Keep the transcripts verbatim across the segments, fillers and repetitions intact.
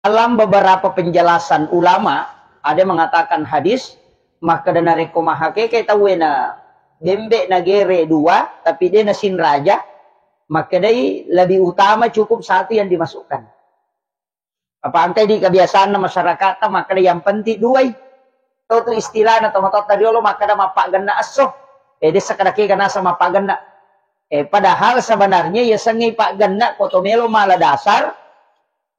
Dalam beberapa penjelasan ulama, ada mengatakan hadis, makkeda narekko mahakeke tauwe na bembe na gere dua, tapi de na sinraja, makkedai lebih utama cukup satu yang dimasukkan. Apa engkai di kebiasaanna masyarakatta makkeda yang penting duai. To tu istilahna tomatoatta riolo makkeda mappaggenna esso. Eh, de sekedar kega nasa mappaggenna. Eh, padahal sebenarnya ya sengi paggenna ko to melo mala dasar,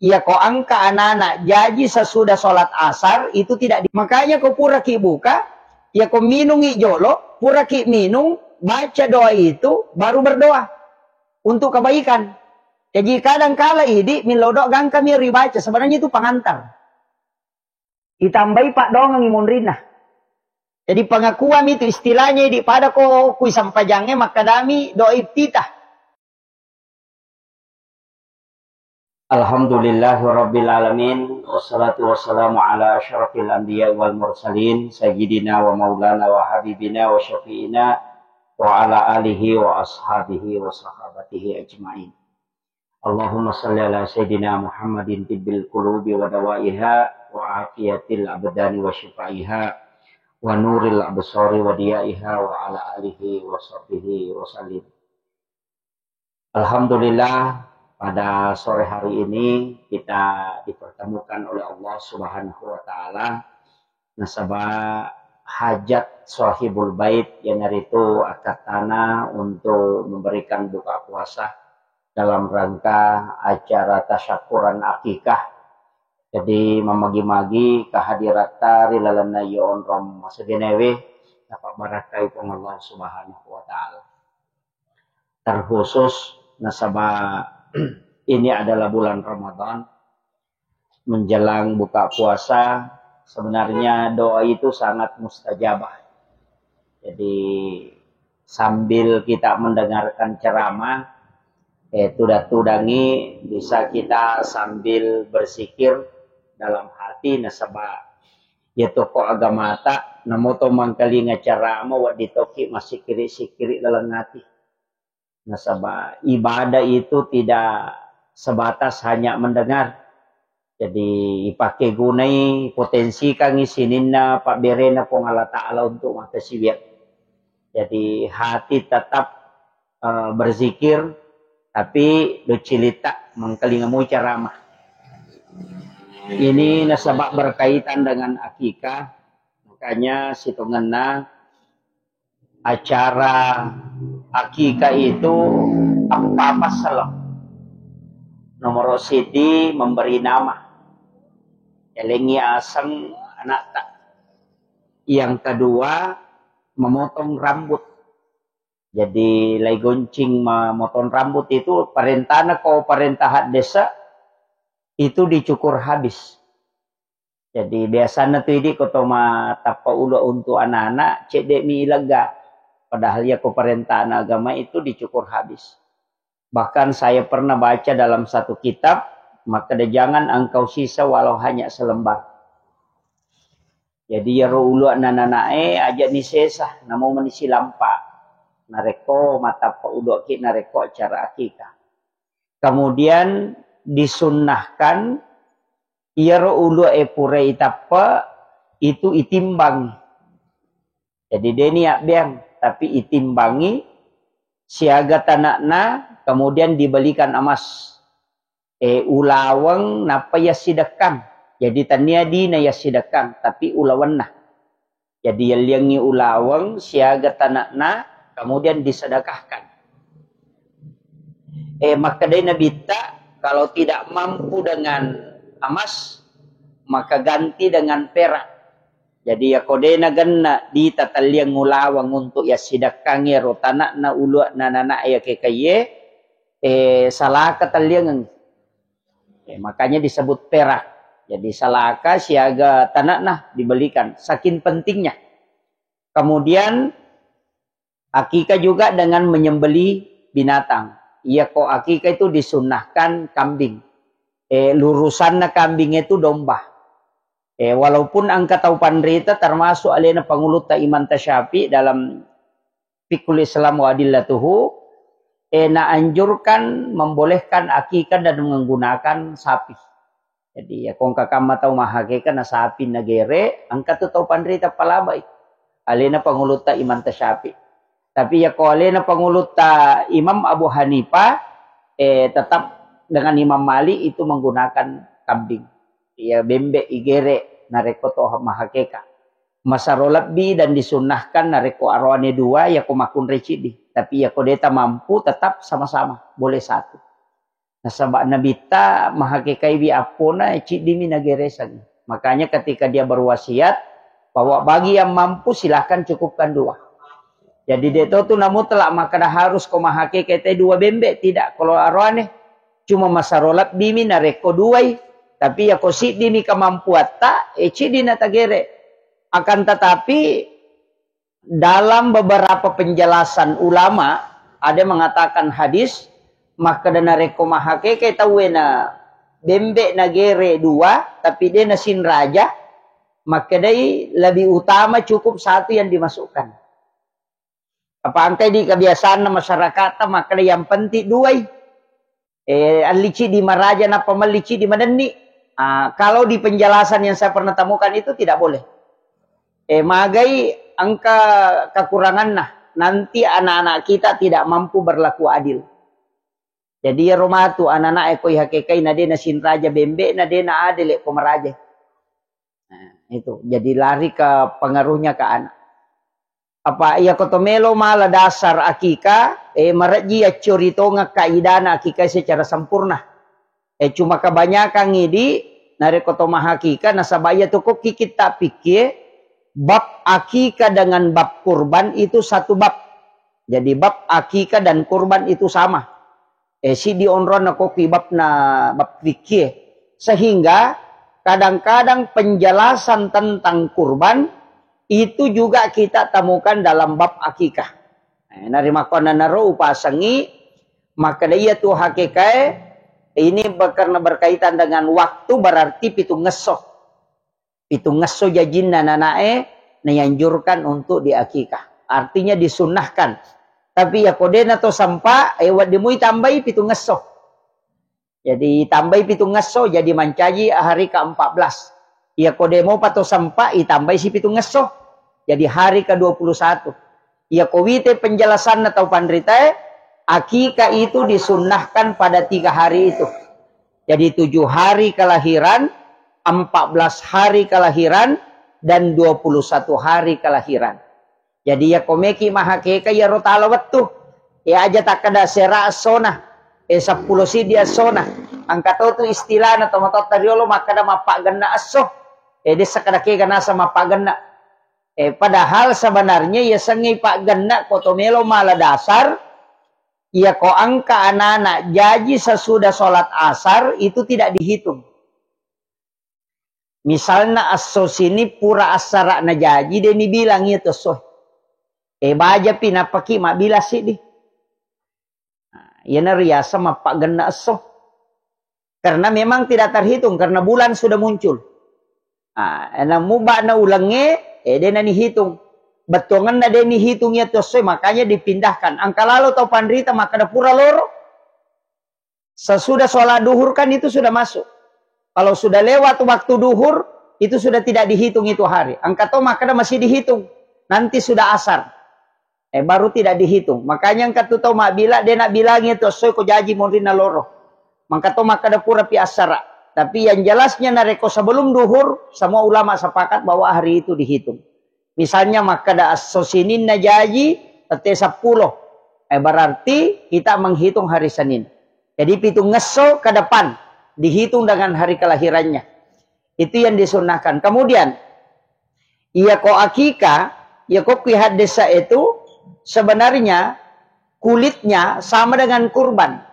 iya ko engka anak-anak jaji sesudah sholat asar itu tidak di-, makanya ko puraki buka, ya ko minungi jolo, puraki minung, baca doa itu, baru berdoa untuk kebaikan. Jadi kadang kala idi millau doa gangkami ribaca, sebenarnya itu pengantar. Itambai paddoangengngi monrinna. Jadi pengakuan itu istilahnya idi pada ko kui sampajangnge makkadami doa iftitah. Alhamdulillahirabbil alamin, wassalatu wassalamu ala asyrafil anbiya wal mursalin, sayyidina wa maulana wa habibina wa syafi'ina wa ala alihi wa ashabihi wa sahabatihi ajma'in. Allahumma salli ala sayyidina Muhammadin tibbil qulubi wa dawaiha wa afiyatil abdani wa syifaiha wa nuril absari wa diyaiha wa ala alihi wa sahbihi wa sallim. Alhamdulillah, pada sore hari ini kita dipertemukan oleh Allah Subhanahu wa Ta'ala, nasaba hajat sahibul bait, iyanaritu akkattana untuk memberikan buka puasa dalam rangka acara tasyakuran akikah. Jadi, mamagi-magi kehadiratta ri lalenna iya onrong masegenewe, napabarakai Puang Allah Subhanahu wa Ta'ala. Terkhusus nasaba ini adalah bulan Ramadan, menjelang buka puasa, sebenarnya doa itu sangat mustajabah. Jadi, sambil kita mendengarkan ceramah, eh, tudang-tudangi, bisa kita sambil berzikir dalam hati, nasaba iya toko agamata, namoto mangkalinga ceramah, wedding toki massikiri-sikiri laleng ati. Nasaba ibadah itu tidak sebatas hanya mendengar. Jadi, ipake gunai, potensikangi sininna pabberena Puang Allah Ta'ala untuk makkasiwiang. Jadi, hati tetap, eh, berzikir, tapi docilitta mengkalinga moi ceramah. Ini nasaba berkaitan dengan akikah, makanya sitongenna acara akikah itu apa-apa salah. Nomor siji memberi nama. Elengi aseng anakta. Yang kedua, memotong rambut. Jadi, lai goncing memotong rambut itu parentana ko parenta haddesa itu dicukur habis. Jadi, biasana tu idi ko to matappa ulu untuk anak-anak, cedde mi ilegga. Padahal ya ko parentana agama itu dicukur habis. Bahkan saya pernah baca dalam satu kitab, makkeda, "Jangan engkau sisa walau hanya selembar." Jadi, iyaro uluanna nanae aja ni sesa, namo mani silampa. Narekko matappa uluaki, narekko acara akikah. Kemudian disunnahkan iyaro ulu'e pura itappa itu itimbang. Jadi, deni abbeang, tapi itimbangi siaga tanakna, kemudian dibelikan emas. Eh, ulaweng nappa yassidekkang. Jadi, tania dina yassidekkang, tapi ulawenna. Jadi, yelliangngi ulaweng siaga tanakna, kemudian disedekahkan. Eh, makkedai Nabitta, kalau tidak mampu dengan emas, maka ganti dengan perak. Jadi, yako de nagenna dita talliang ulaweng untuk yassidekkangi ro tanakna ulu'na nana yakekaiye, eh, salaka talliangeng. Eh, makanya disebut perak. Jadi, salaka siaga tanakna dibelikan. Saking pentingnya. Kemudian, akikah juga dengan menyembelih binatang. Iya ko akikah itu disunnahkan kambing. Eh, lurusanna kambing itu domba. Eh, walaupun engka tau panrita termasuk alena pangulutta Imam Tasyafi dalam Fiqhul Islam wa Adillatuhu, eh, naanjurkan, membolehkan akikah dan menggunakan sapi. Jadi, ya, ko engka kamma tau mahakeka na sapi na gere, engka tu tau panrita palabai. Alena pangulutta Imam Tasyafi. Tapi ya ko alena pangulutta Imam Abu Hanifah, eh, tetap dengan Imam Malik itu menggunakan kambing. Ya, bembe igere narekko to mahakeka. Masaro lebbi dan disunnahkan narekko aroane dua, ya ko makkunrai ciddi. Tapi ya ko deta mampu, tetap sama-sama, boleh satu. Nasaba Nabitta mahakekaiwi appona, ciddimi nageresangi. Makanya ketika dia berwasiat, bahwa bagi yang mampu silahkan cukupkan dua. Jadi de to tu namutlak makkeda harus ko mahakeke te dua bembe, tidak. Kalau aroane cuma masaro lebbimi narekko duai, tapi ya ko siddimi kemampuatta, eh, ciddi na tagere. Akan tetapi dalam beberapa penjelasan ulama, ada mengatakan hadis, makkeda narekko mahakeke tauwe na bembe na gere dua, tapi de na sinraja, makkedai lebih utama cukup satu yang dimasukkan. Apa engkai di kebiasaanna masyarakatta makkeda yang penting duai. Eh, alli ciddi maraja nappa melli ciddi madenni. Ah, kalau di penjelasan yang saya pernah temukan itu tidak boleh. Eh, magai engka kekuranganna. Nanti anak-anak kita tidak mampu berlaku adil. Jadi iyaro matu anak-anak e koi hakekai na de na sinraja bembe na de na adele ko maraja. Nah, itu. Jadi lari ke pengaruhnya ke anak. Apa iya ko to melo mala dasar akika, eh, marejji accori tongeng kaidana akika secara sempurna. Eh, cuma kebanyakan idi narekko to mahakika, nasaba iya to kokki kitta pikkie, bab akika dengan bab kurban itu satu bab. Jadi bab akika dan kurban itu sama. Eh, siddi onronna kokki babna bab fikkie. Sehingga kadang-kadang penjelasan tentang kurban itu juga kita temukan dalam bab akikah. Eh, narimakkuannanaro upasengi, makkeda iya tu hakikae ini ber-, karena berkaitan dengan waktu, berarti pitungngesso. Pitungngesso jajinna nanae nayanjurkan untuk diakikah. Artinya disunnahkan. Tapi ya ko dena to sempa, eh, wedding mui tambai pitungngesso. Jadi tambai pitungngesso, jadi mancaji hari ke empat belas. Iya ko de mopa to sempa, itambai si pitungngesso. Jadi hari ke dua puluh satu. Iya ko wite penjelasanna tau panritae, akikah itu disunnahkan pada tiga hari itu. Jadi tujuh hari kelahiran, empat belas hari kelahiran, dan dua puluh satu hari kelahiran. Jadi iya ko meki mahakeka iyaro tala wettu. E aja takkeda sera essona. E seppulo siddi essona. Engka to tu istilahna tomatoatta riolo makkeda mappaggenna esso. E de sekkeda kega naseng mappaggenna. E padahal sebenarnya iya sengngi paggenna ko to melo mala dasar, iya ko engka anak-anak jaji sesudah sholat asar itu tidak dihitung. Misalna esso sini pura assara'na jaji, de nibilang iya tu esso. E bajapi nappaki mabbilang siddi. Nah, iyana riaseng mappaggenna esso. Karena memang tidak terhitung, karena bulan sudah muncul. Nah, ena mubana ulengnge, e de nanihitung. Bettuangenna de nihitung iya tu esso, makanya dipindahkan. Engka lalo tau panrita makkeda pura loro. Sesudah sholat duhur kan itu sudah masuk. Kalau sudah lewat waktu duhur, itu sudah tidak dihitung itu hari. Engka to makkeda masih dihitung. Nanti sudah asar. Eh, baru tidak dihitung. Makanya engka tu tau mabbila, de nabbilangi tu esso ko jaji monrinna loro. Engka to makkeda pura pi asara. Tapi yang jelasnya narekko sebelum duhur, semua ulama sepakat bahwa hari itu dihitung. Misalnya makkeda esso Sininna jaji tette seppulo. Eh, berarti kita menghitung hari Senin. Jadi pitungngesso ke depan dihitung dengan hari kelahirannya. Itu yang disunnahkan. Kemudian, iya ko akika, iya ko kui haddesa itu sebenarnya kulitnya sama dengan kurban.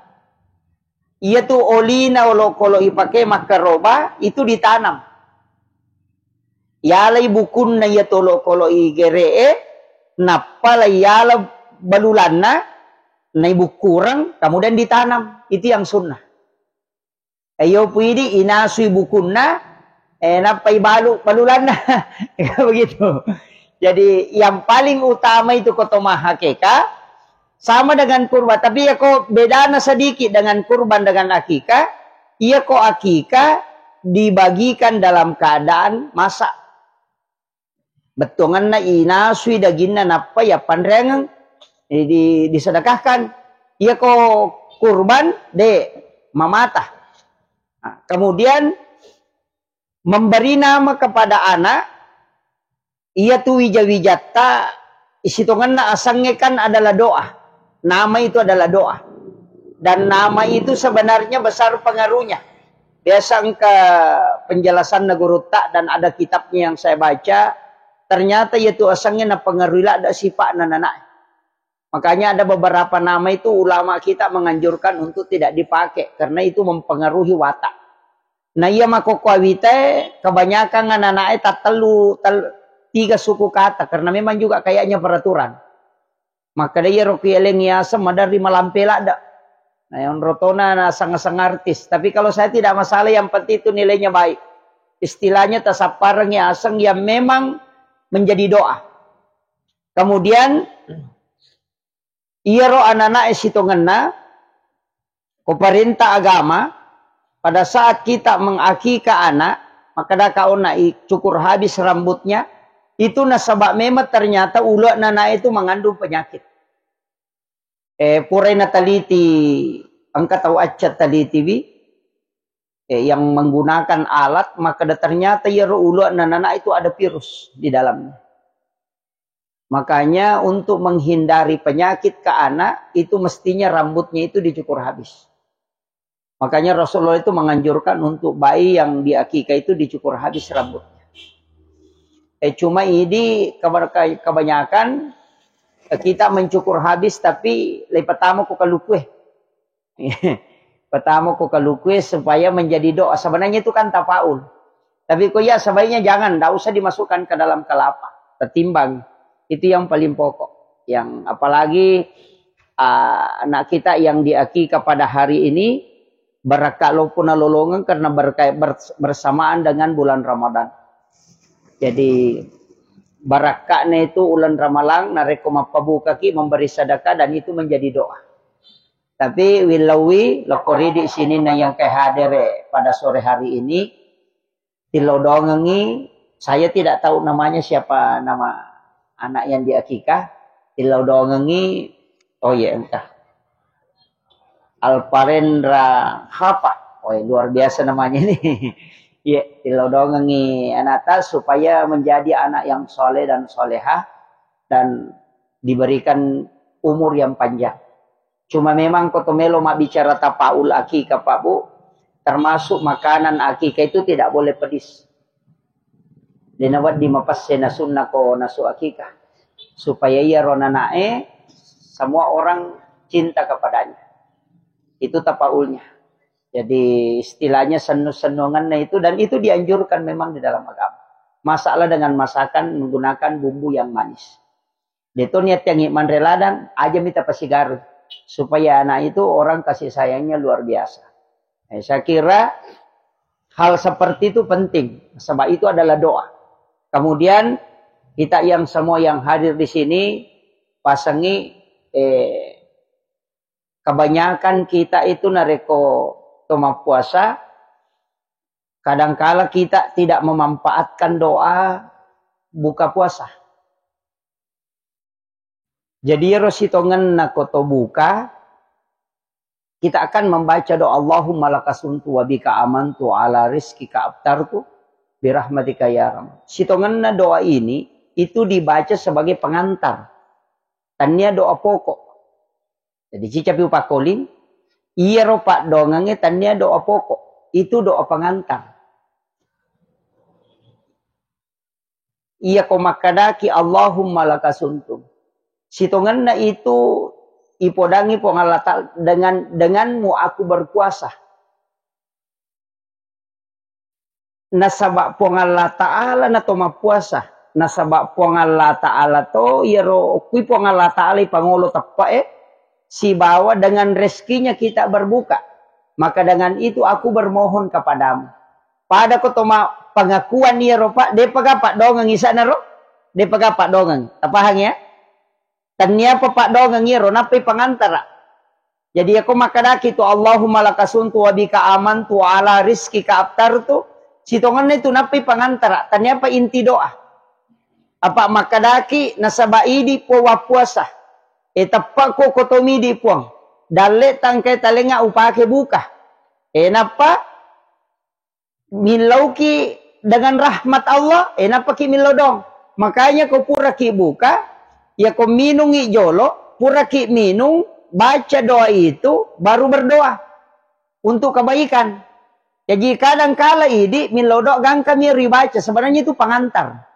Iya tu olina olokolo ipake makkaroba itu ditanam. Yalai bukunna iya tu olokolo igere'e, nappa la iyala balulanna, naibukkureng, kemudian ditanam. Itu yang sunnah. Iyo puidi inasui bukunna, eh, nappa ibalu balulanna. Begitu. Jadi yang paling utama itu ko to mahakeka, sama dengan kurban, tapi iya ko bedana sedikit dengan kurban dengan akikah, iya ko akikah dibagikan dalam keadaan masak. Bettuangenna inasui daginna nappa yappanreangeng, di, di, disedekahkan. Iyako kurban, de, mamata. Nah, kemudian memberi nama kepada anak, iyatu wija-wijatta, isitongenna asengnge kan adalah doa. Nama itu adalah doa. Dan nama itu sebenarnya besar pengaruhnya. Biasa engka penjelasanna gurutta dan ada kitabnya yang saya baca, ternyata iyatu asengnge napengaruhi ladde sipa'na nanae. Makanya ada beberapa nama itu ulama kita menganjurkan untuk tidak dipakai karena itu mempengaruhi watak. Nah, iya makkokko awitae kebanyakan anak-anaknya tattellu, tel-, tiga suku kata karena memang juga kayaknya peraturan. Makkeda iyaro kieleng yaseng maderri malampe ladde. Nah, yang rotona na sang-sang artis. Tapi kalau saya tidak masalah, yang penting itu nilainya baik. Istilahnya tasappareng yaseng yang memang menjadi doa. Kemudian iyaro anak-anak sitongenna, ko perintah agama, pada saat kita mengakikah anak, makkeda ka onna i-, cukur habis rambutnya, itu nasaba memang ternyata ulu'na anak itu mengandung penyakit. Eh, purai nataliti, engka tau acca talitiwi, eh, yang menggunakan alat, makkeda ternyata iyaro ulu'na anak itu ada virus di dalamnya. Makanya untuk menghindari penyakit ke anak, itu mestinya rambutnya itu dicukur habis. Makanya Rasulullah itu menganjurkan untuk bayi yang diakikah itu dicukur habis rambutnya. Eh, cuma ini keba-, ke-, kebanyakan, eh, kita mencukur habis tapi leipatama ko kaluku e. Patama ko kaluku e supaya menjadi doa. Sebenarnya itu kan tafaul. Tapi ko iya, sebaiknya jangan, ndak usah dimasukkan ke dalam kelapa. Tertimbang. Itu yang paling pokok. Yang apalagi, ah, anak kita yang diakikah pada hari ini, barakka loppo nalolongeng karena berka-, bers-, bersamaan dengan bulan Ramadan. Jadi, barakka'na itu ulan Ramalang, narekko mappabukaki, memberi sedekah, dan itu menjadi doa. Tapi willauwi, lokko ridi sininna yang ke hadere pada sore hari ini, tillau dongengi, saya tidak tahu namanya, siapa nama anak yang diakikah, tillau dongengi, oh iya, engkah. Alparendra Hapa. Oh, luar biasa namanya ini. Iya, tillau dongengi anakta supaya menjadi anak yang soleh dan solehah dan diberikan umur yang panjang. Cuma memang ko to melo mabbicara tafaul akikah, Pak Bu, termasuk makanan akikah itu tidak boleh pedis. Dena wedding mapesse nasunna ko nasu akikah. Supaya iyaro nanae semua orang cinta kepadanya. Itu tafaulnya. Jadi istilahnya sennu-sennuangenna itu, dan itu dianjurkan memang di dalam agama. Masalah dengan masakan menggunakan bumbu yang manis. Deto niat yang manre ladang, aja mita pasigaru. Supaya anak itu orang kasih sayangnya luar biasa. Eh, saya kira hal seperti itu penting, sebab itu adalah doa. Kemudian kita yang semua yang hadir di sini, pasangi, eh, kebanyakan kita itu narekko to mappuasa, kadangkala kita tidak memanfaatkan doa buka puasa. Jadi, ero sitongenna ko to buka, kita akan membaca doa, "Allahumma laka sumtu wa bika amantu wa ala rizqika aftartu birahmatika ya rahman." Sitongenna doa ini itu dibaca sebagai pengantar. Tania doa pokok. Jadi, cicapi upakkoling, iyaro paddoangengnge tania doa pokok. Itu doa pengantar. Iyako makkedaki, "Allahumma laka sumtu." Sitongenna itu ipodangi Puang Allah Ta'ala, "Dengan, denganmu aku berpuasa." Nasaba Puang Allah Ta'ala na to mappuasa. Nasaba Puang Allah Ta'ala to, iyaro kui Puang Allah Ta'ala ipangolo teppe'e, sibawa dengan rezekinya kita berbuka. Maka dengan itu aku bermohon kepadamu. Pada ko to ma-, pengakuan iyaro, Pak, de'pa ga paddoangeng isa'na ro? De'pa ga paddoangeng. Tapahang ya? Taniapa paddoangeng iyaro, nappai pangantara. Jadi, yako makkedaki tu, "Allahumma laka sumtu wa bika amantu wa ala rizqika aftartu," Sitongenna itu nappai pangantara, taniapa inti doa. Apa makkadaki nasaba idi Puang wappuasa. E, teppa ko kotomi idi Puang. Dalle tangkai talenga upake buka. E, nappa millauki dengan rahmat Allah, e, nappaki millau doang. Makanya ko puraki buka, ya ko minungi jolo, puraki minung, baca doa itu, baru berdoa untuk kebaikan. Jadi kadang kala idi millau doa gangkami ribaca, sebenarnya itu pengantar.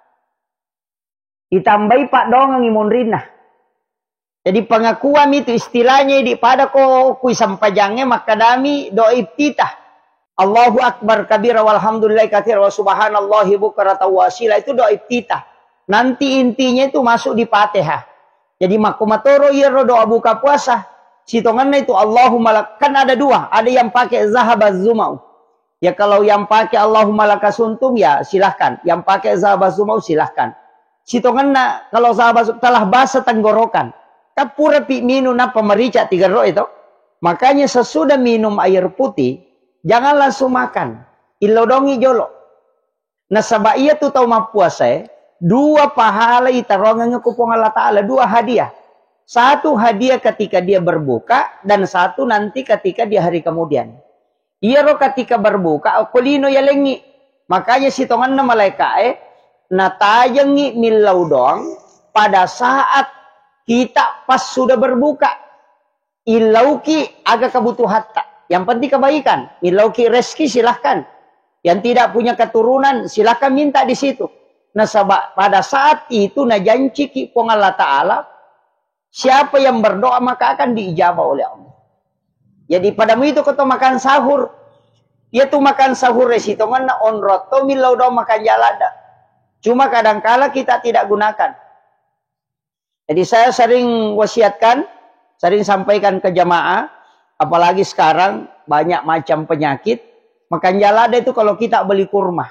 Itambai paddoangengngi monrinna. Jadi pengakuan itu istilahnya idi pada ko kui sempajangnge makkadami doa iftitah. Allahu Akbar kabira walhamdulillahi katsira wa subhanallahi bukratan wa asila, itu doa iftitah. Nanti intinya itu masuk di Fatihah. Jadi makko matoro iyaro doa buka puasa. Sitongenna itu Allahumma lak-, kan ada dua, ada yang pakai zahaba zumau. Ya kalau yang pakai Allahumma lakasuntum ya silahkan. Yang pakai zahaba zumau silahkan. Sitongenna kalau zahaba zu-, telah basah tenggorokan. Kan pura pi minum nappa merica tiga ro itu. Makanya sesudah minum air putih, jangan langsung makan. Illodongi jolo. Nasaba iyatu tau mappuasae, dua pahala itaroangengnge ku Puang Allah Ta'ala, dua hadiah. Satu hadiah ketika dia berbuka dan satu nanti ketika di hari kemudian. Iyaro ketika berbuka, okko lino yalengngi. Makanya sitongenna malaika'e natajengngi millau doang pada saat kita pas sudah berbuka. Illauki aga kebutuhatta. Yang penting kebaikan. Millauki rezeki, silahkan. Yang tidak punya keturunan, silahkan minta di situ. Nasaba pada saat itu najanciki Puang Allah Ta'ala, siapa yang berdoa maka akan diijabah oleh Allah. Jadi padamu itu koto makan sahur. Iyatu makan sahur sitongenna onrong to millau doang makan jalada. Cuma kadangkala kita tidak gunakan. Jadi saya sering wasiatkan, sering sampaikan ke jamaah, apalagi sekarang banyak macam penyakit, makan jalada itu kalau kita beli kurma,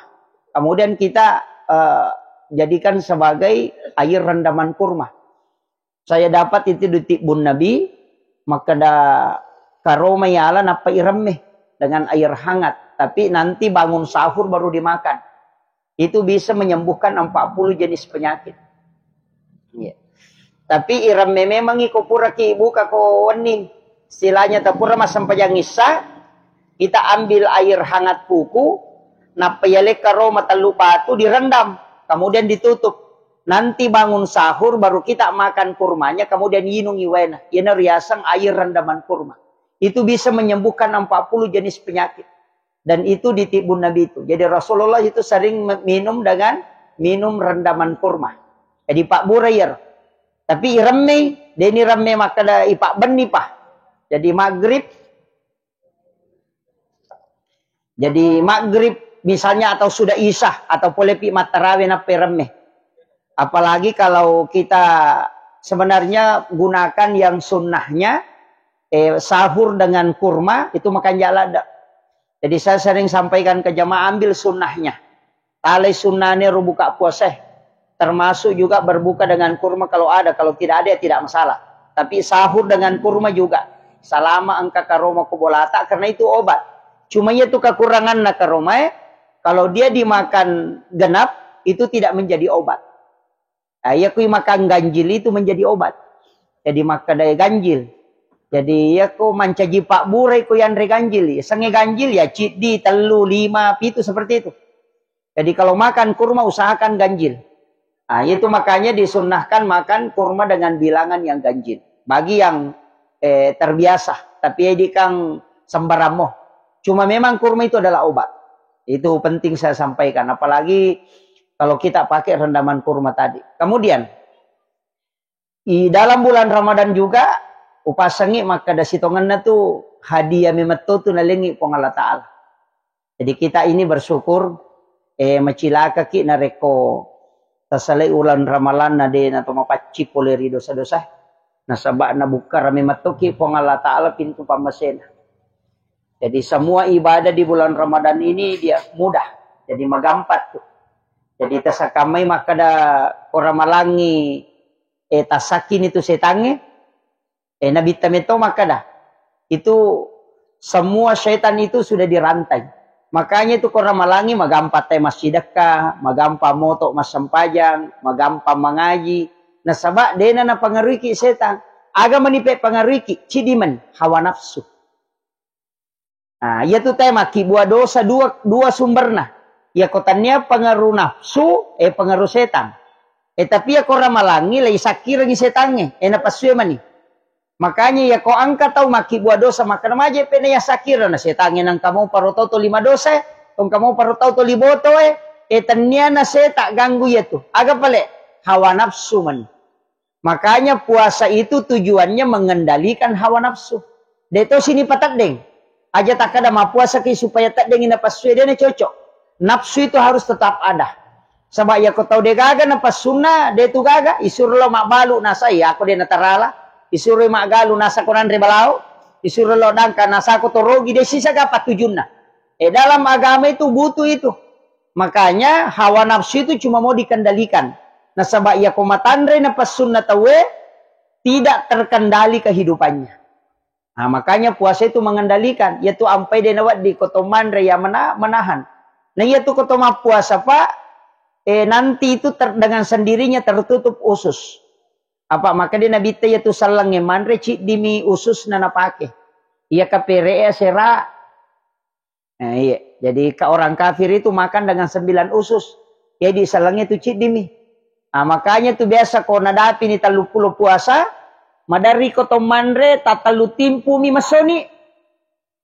kemudian kita, eh, jadikan sebagai air rendaman kurma. Saya dapat itu di Tibbun Nabi, makkeda karoma yala nappa iremme dengan air hangat, tapi nanti bangun sahur baru dimakan. Itu bisa menyembuhkan empat puluh jenis penyakit. Iya. Tapi iremme memang iko puraki buka ko wenni. Istilahnya ta pura massempajang Isya, kita ambil air hangat kuku, nappa yalekka roma tellu batu direndam, kemudian ditutup. Nanti bangun sahur baru kita makan kurmanya, kemudian inungi waena. Iyana riaseng air rendaman kurma. Itu bisa menyembuhkan empat puluh jenis penyakit. Dan itu di Tibbun Nabi itu. Jadi Rasulullah itu sering me-, minum dengan minum rendaman kurma. Jadi pabbura iyaro. Tapi iremmei, deni remme makkeda ipabbenni pa. Jadi maghrib, jadi maghrib misalnya atau sudah isya atau polepi mattarawe nappa iremme. Apalagi kalau kita sebenarnya gunakan yang sunnahnya, eh, sahur dengan kurma itu makan jalada. Jadi saya sering sampaikan ke jamaah, ambil sunnahnya. Talai sunnahnya ro buka puasa. Termasuk juga berbuka dengan kurma kalau ada, kalau tidak ada ya tidak masalah. Tapi sahur dengan kurma juga. Selama engka karoma ko bolata, karena itu obat. Cuma iya tu kekuranganna karomae, kalau dia dimakan genap, itu tidak menjadi obat. Ah, iya kui makan ganjil itu menjadi obat. Jadi makkeda ganjil. Jadi iya ko mancaji pabbura ko yanre ganjil. Sengnge ganjil ya ciddi, tellu, lima, pitu seperti itu. Jadi kalau makan kurma usahakan ganjil. Ah, itu makanya disunnahkan makan kurma dengan bilangan yang ganjil. Bagi yang, eh, terbiasa, tapi ya di kang sembarang mo. Cuma memang kurma itu adalah obat. Itu penting saya sampaikan. Apalagi kalau kita pakai rendaman kurma tadi. Kemudian, di dalam bulan Ramadan juga, upasengi makkeda sitongenna tu hadiah memetto tu nalengi Puang Allah Ta'ala. Jadi kita ini bersyukur, eh, macilakaki narekko tasalai ulan Ramalan na de na to mapaccing pole ri dosa-dosa. Nasaba nabukkara memettoki Puang Allah Ta'ala pintu pammasena. Jadi semua ibadah di bulan Ramadan ini dia mudah. Jadi magampang tu. Jadi tasakkamai makkeda ko ramalangi, eh, tasakkini tu setangnge, eh, Nabitta metto makkeda, itu semua setan itu sudah dirantai. Makanya itu ko ramalangi magampa tai massidekka, magampa moto massempajang, magampa mangaji. Nasaba dena napangaruiki setang. Aga mani pe pangaruiki, ciddi mani hawa nafsu. Nah, iya tu te makkibua dosa dua, dua sumberna. Iya ko tania pengaruh nafsu, eh pengaruh setang. Eh tapi iya ko ramalangi lai sakkirangi setangnge, eh napassue mani. Makanya iya ko engka tau makkibua dosa, makkeda maje pe na iya sakkira na setangnge nangka mau paro tau toli madosa, engka mau paro tau toli boto, eh, eh tennia na seta ganggu iya tu. Aga pale? Hawa nafsu mani. Makanya puasa itu tujuannya mengendalikan hawa nafsu. De to sini pateddeng. Aja takkada mappuasaki supaya teddengi napassue, de na cocok. Nafsu itu harus tetap ada. Saba iya ko tau de gaga napassunna, de tu gaga, isuro lo mabbalu nasa iya ko de natarala, isuro maggalu nasa ko nanre balao, isuro lo dangka nasa ko torogi, de sisa ga patujunna. Eh dalam agama itu butuh itu. Makanya hawa nafsu itu cuma mau dikendalikan. Nasaba iya ko matanre napassunna tauwe, tidak terkendali kehidupannya. Nah, makanya puasa itu mengendalikan. Iya tu ampai de nawedding ko to manre ya mena-, menahan. Nah, iya tu ko to mappuasa, Pak, eh, nanti itu ter-, dengan sendirinya tertutup usus. Apa maka de Nabitta iya tu sellengnge manre ciddimi ususna napake. Iya kapere asera. Nah, iya. Jadi ka-, orang kafir itu makan dengan sembilan usus. Jadi sellengnge tu ciddimi. Nah, makanya tu biasa ko nadapini telluppulo puasa, maderri ko to manre, tattellu timpumi messoni.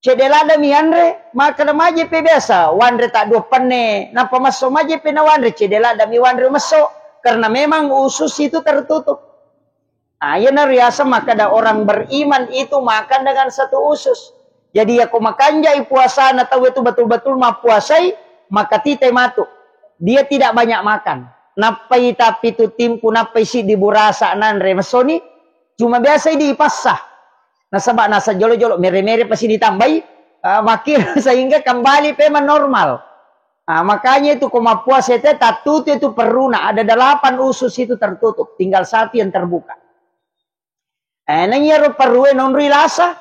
Cedde laddami anre, makkeda maje pe biasa, wanre ta dua penne, nappa messo maje pe nawanre, cedde laddami wanre messo, karena memang usus itu tertutup. Ah, iyana riaseng makkeda orang beriman itu makan dengan satu usus. Jadi, iya ko makanjai puasana tauwe tu betul-betul mappuasai, maka titai matu. Dia tidak banyak makan. Nappai tappitu timpu, nappai siddi burasa nanre messoni, cuma biasai dipassa. Nasaba nasa jolo-jolo, mere-mere pasti ditambai, ah, makkiro sehingga kembali pemang normal. Ah, makanya itu ko mappuasa itu tattutu itu perruna, ada delapan usus itu tertutup, tinggal satu yang terbuka. Eh, nang iyaro perrue nonroi lasa.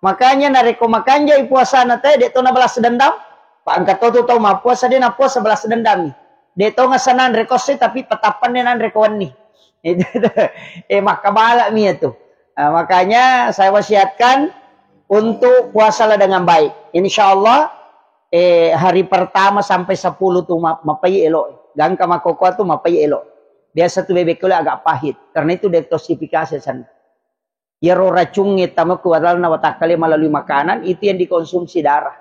Makanya narekko makanjai puasana te, de to na balas dendam. Pa engka to tu tau mappuasa, de nappuasa balas dendam. De to ngasa nanre ko se, tapi patappanne nanre ko wenni. Itu, eh, makkabalami itu. Ah, makanya saya wasiatkan untuk puasalah dengan baik. Insya Allah, eh, hari pertama sampai sepuluh tu ma-, mapai elo. Gangka makokoa tu mapai elo. Biasa tu bebek kule agak pahit. Karena itu detoksifikasi sana. Iyaro racungnge tama ku dalamna watakkale melalui makanan, itu yang dikonsumsi darah.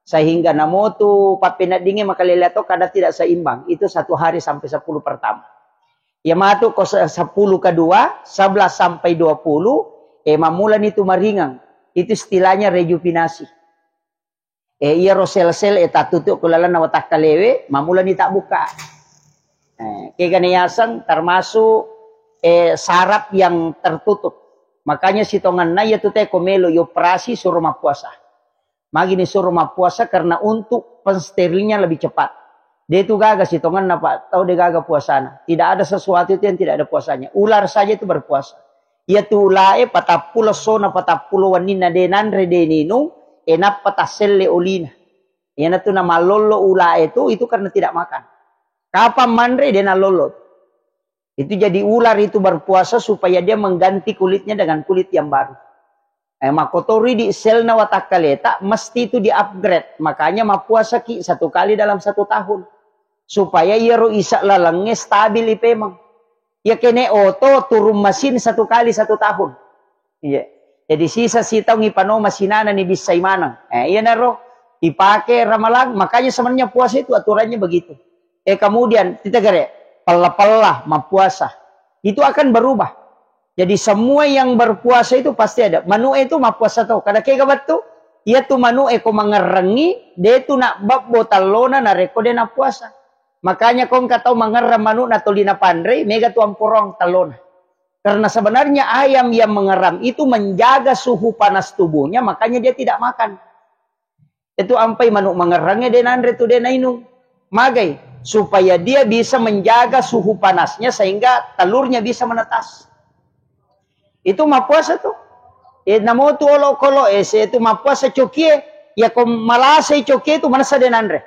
Sehingga namotu pappeneddingnge makalele to kada tidak seimbang. Itu satu hari sampai sepuluh pertama. Iya matu ko se-, sepuluh kedua, sebelas sampai dua puluh, eh, mammulani tu maringang. Itu istilahnya rejuvinasi. Eh, iyaro sel-sel, eh, tattutu ku lalenna watakkalewe, mammulani tabbukka. Eh, kegana yaseng termasuk, eh, saraf yang tertutup. Makanya sitongenna iya tu te ko melo yoperasi suro mappuasa. Magi ni suro mappuasa karena untuk pensterilnya lebih cepat. De tu gaga sitongenna, Pak, tau de gaga puasana. Tidak ada sesuatu itu yang tidak ada puasanya. Ular saja itu berpuasa. Iya tu ulae patappulo sona patappulo wenninna de nanre de ninung, e nappa tasselle olina. Iyanatu namallollo ulae tu, itu karena tidak makan. Kapan manre de nallollo. Itu jadi ular itu berpuasa supaya dia mengganti kulitnya dengan kulit yang baru. Eh, makkotori di selna watakkaleta mesti itu di-upgrade. Makanya mappuasaki satu kali dalam satu tahun. Supaya iyaro isa lalengnge stabil ipemeng. Iya kene oto turun mesin satu kali satu tahun. Iya. Jadi sisa sitaung ipano masinana ni bissai maneng. Eh, iyanaro ipake ramalang. Makanya sebenarnya puasa itu aturannya begitu. Eh, kemudian kita gere pella-pella mappuasa. Itu akan berubah. Jadi semua yang berpuasa itu pasti ada. Manu itu mappuasa tau. Kada kega battu, iya tu manu eko mangerrengi, de tu nak babbo tallona narekko de nappuasa. Makanya ko engka tau mangerrang manu na toli napanrei, mega tu amporong tallona. Karena sebenarnya ayam yang mengeram itu menjaga suhu panas tubuhnya, makanya dia tidak makan. Itu ampai manuk mangerrangnge de nanre tu de nainung. Magai, supaya dia bisa menjaga suhu panasnya sehingga telurnya bisa menetas. Itu mappuasa tu. Eh, namo tu olokolo, eh, se tu mappuasa cokie. Iya ko malasai cokie tu manessa de nanre.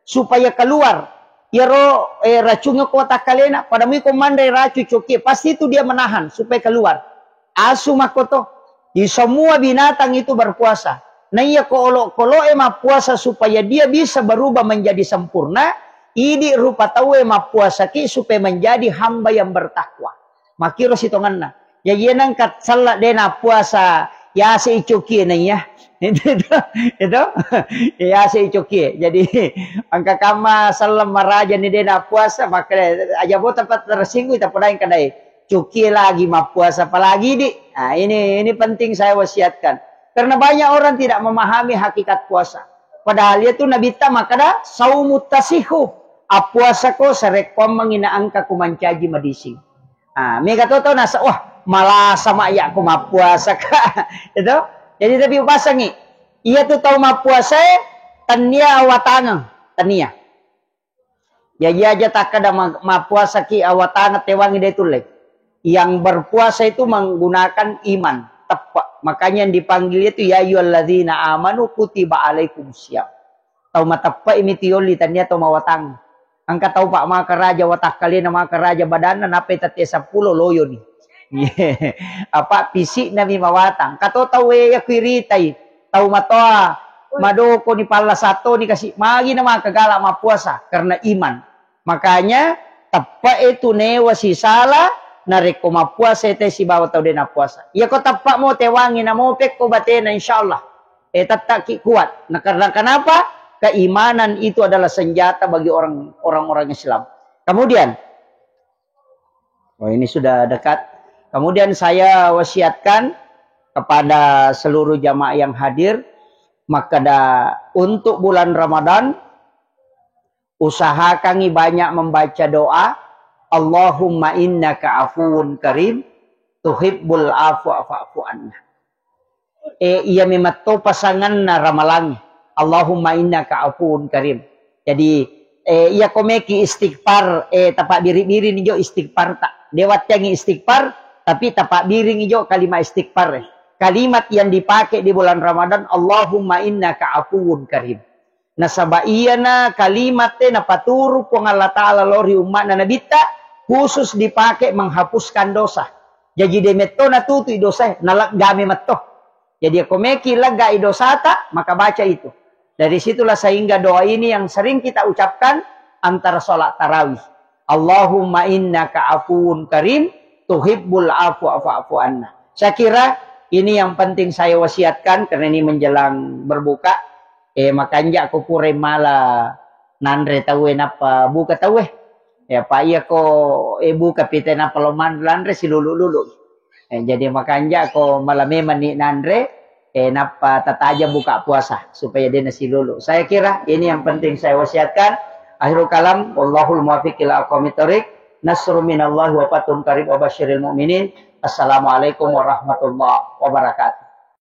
Supaya keluar. Iyaro, eh, racungnya ko watakkalena, pada mui ko manre racung cokie, pasti itu dia menahan supaya keluar. Asu makkoto. Di semua binatang itu berpuasa. Nah, iya ko olokoloe mappuasa supaya dia bisa berubah menjadi sempurna, idi rupa taue mappuasaki supaya menjadi hamba yang bertakwa. Makkiro sitongenna. Jaji, iya nengka sella de nappuasa, yase i cokie na iya. Itu, itu, itu. Yase i cokie. Jadi, engka kamma selleng maraja ni de nappuasa, maka aja bo tempat tersinggung, kita podain kadai. Cokie lagi mappuasa, apalagi di. Nah, ini, ini penting saya wasiatkan. Karena banyak orang tidak memahami hakikat puasa. Padahal itu Nabitta makkeda, "Saumu tasihu." Appuasako sarekkoammengi na engka ku mancaji madising. Ah, mega to tau nasa, "Wah, malasa ma iya ko mappuasa ka." Itu. Jadi tapi upasangi. Iya tu tau mappuasae, tania awatangeng, tania. Jaji aja takkeda ma-, mappuasaki awatangeng tewangi de tulle. Yang berpuasa itu menggunakan iman, teppe. Makanya yang dipanggil itu, "Ya ayyuhalladzina amanu kutiba alaikumus siyam." Tau mateppe'i mi tu yolli, tania tau mawatang. Engka tau pa makaraja watakkalena, makaraja badanna, nappai tette seppulo loyoni. Apa pisikna mi mawatang. Kato tau e yaku iritai. Tau matoa madoko ni palla sato ni kasi magi na maka gala mappuasa karena iman. Makanya teppe'e tu newa sisala narekko mappuasa te sibawa tau de nappuasa. Iya ko teppe mo tewangi namo pekko batena insyaallah. Eh, tettaki kuat. Nah, karena kenapa? Keimanan itu adalah senjata bagi orang, orang-orang Islam. Kemudian, oh, ini sudah dekat. Kemudian saya wasiatkan kepada seluruh jamaah yang hadir, makkeda untuk bulan Ramadan, usahakangi banyak membaca doa, "Allahumma innaka afuwun karim, tuhibbul afwa fa'fu anna." Eh, iya memetto pasanganna ramalangnge, "Allahumma innaka afuwun karim." Jadi, eh, iya komeki istighfar, eh, tapabbiri-biri ni jo istighfar ta. Dewattengi istighfar, tapi tapabbiri ni jo kalimat istighfar. Kalimat yang dipakai di bulan Ramadan, "Allahumma innaka afuwun karim." Nasaba iyana kalimat e napaturu Puang Allah Ta'ala lao ri umma'na Nabitta, khusus dipakai menghapuskan dosa. Jaji de metto natutui dosa e, naleggame metto. Jadi, ko meki leggai dosata, maka baca itu. Dari situlah sehingga doa ini yang sering kita ucapkan antara sholat tarawih. "Allahumma innaka afuwun karim, tuhibbul afwa fa'fu anna." Saya kira ini yang penting saya wasiatkan karena ini menjelang berbuka. Eh, makanja ko pura mala nanre tauwe nappa buka tauwe. Ya, pa iya ko, eh, buka pite nappa lo manre lanre silulu-lulu. Eh, jadi makanja ko mala memang ni nanre, eh, nappa tataja buka puasa supaya de nasilulu. Saya kira ini yang penting saya wasiatkan. Akhirul kalam, wallahul muwaffiq ila aqwamit thariq. Nasrun minallahi wa fathun qarib wa basyiril mu'minin. Assalamualaikum warahmatullahi wabarakatuh.